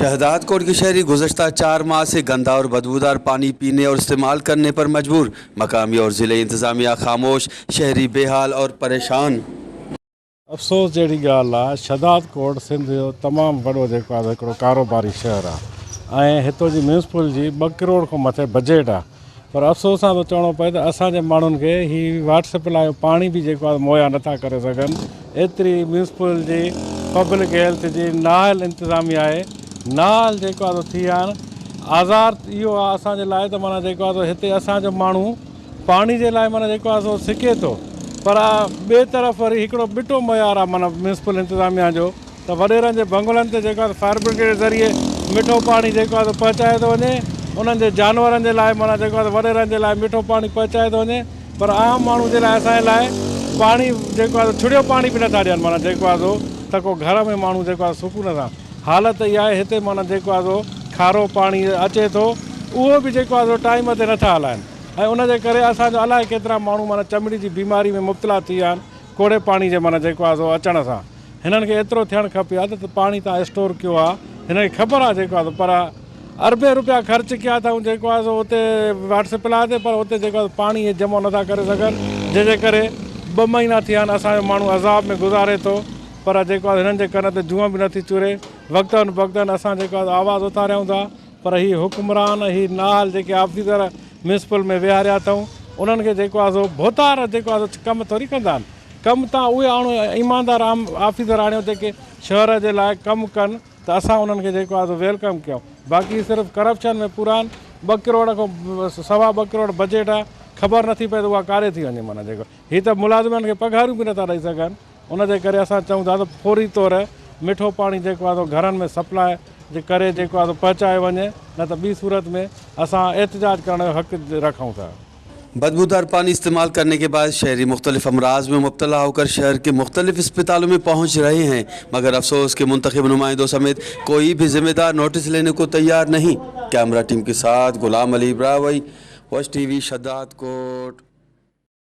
शहदादकोट के शहरी गुज़श्ता 4 माह से गंदा और बदबूदार पानी पीने और इस्तेमाल करने पर मजबूर। मकामी और ज़िले इंतज़ामिया खामोश, शहरी बेहाल और परेशान। अफ़सोस जहिड़ी ॻाल्हि आहे, शहदादकोट सिंध जो तमामु वॾो जेको आहे हिकिड़ो कारोबारी शहर आहे ऐं हितां जी म्यूनिसिपल जी 2 करोड़ खां मथे बजट आहे, पर अफ़सोस सां थो चवणो पए त असांजे माण्हुनि खे ही वाटर सप्लाई जो पाणी बि जेको आहे मुहैया नथा करे सघनि। एतिरी म्यूनिसिपल जी पब्लिक हेल्थ जी नाअहल इंतिज़ामिया आहे, नाअहल जेको आहे थी विया आहिनि। आज़ार इहो आहे असांजे लाइ त माना जेको आहे हिते असांजो माण्हू पाणी जे लाइ माना जेको आहे सो सिके थो, पर ॿिए तरफ़ वरी हिकिड़ो ॿिटो मयार आहे माना म्यूनिसिपल इंतिज़ामिया जो त वॾेरनि जे बंगलनि ते जेको आहे फायर ब्रिगेड जे ज़रिए मिठो पाणी जेको आहे पहुचायो थो वञे, उन्हनि जे जानवरनि जे लाइ माना जेको आहे वॾेरनि जे लाइ मिठो पाणी पहुचायो थो वञे, पर आम माण्हू जे लाइ असांजे लाइ पाणी जेको आहे छुड़ियो पाणी बि नथा ॾियनि। माना जेको आहे सो त को घर में माण्हू जेको आहे सुकून सां, हालत इहा आहे हिते माना जेको आहे सो खारो पाणी अचे थो, उहो बि जेको आहे सो टाइम ते नथा हलाइनि ऐं उनजे करे असांजो अलाए केतिरा माण्हू माना चमड़ी जी बीमारी में मुब्तला थी विया आहिनि कोड़े पाणी जे माना जेको आहे सो अचण सां। हिननि खे एतिरो थियणु खपे हा त पाणी तव्हां स्टोर कयो आहे, हिननि खे ख़बर आहे जेको आहे, पर अरबे रुपया ख़र्च कया अथऊं जेको आहे सो उते वाटर सप्लाई ते, पर उते जेको आहे पाणी जमो नथा करे सघनि, जंहिंजे करे 2 महीना थी विया आहिनि असांजो माण्हू अज़ाब में गुज़ारे थो, पर जेको आहे हिननि जे कन ते जूअ बि नथी चुरे। वक़्तनि वक़्तनि असां जेको आहे आवाज़ उथारियूं था, पर ही हुक्मरान ही नाअहल जेके ऑफिसर म्यूनिसिपल में विहारिया अथऊं उन्हनि खे जेको आहे सो भोतार जेको आहे सो कमु थोरी कंदा आहिनि। कमु तव्हां उहे आणो, ईमानदार आम ऑफिसर आणियो जेके शहर जे लाइ कमु कनि त असां उन्हनि खे जेको आहे सो welcome कयूं। बाक़ी सिर्फ़ु करप्शन में पूरा आहिनि। 2 करोड़ खां 2.25 करोड़ बजट आहे, ख़बर नथी पए त उहा काॾे थी वञे। माना जेको हीअ त मुलाज़िमनि खे पघारियूं बि नथा ॾेई सघनि। उनजे करे असां चऊं था त फौरी तौर मिठो पाणी जेको आहे घरनि में सप्लाई जे करे जेको आहे पहुचायो वञे, न त ॿी सूरत में असां एहतजाज करण जो हक़ रखूं था। बदबूदार पानी इस्तेमाल करने के बाद शहरी मुख्तलिफ अमराज में मुब्तला होकर शहर के मुख्तलिफ अस्पतालों में पहुँच रहे हैं, मगर अफसोस के मुंतखब नुमाइंदों समेत कोई भी ज़िम्मेदार नोटिस लेने को तैयार नहीं। कैमरा टीम के साथ गुलाम अली ब्रावई, वश टीवी, शहदादकोट।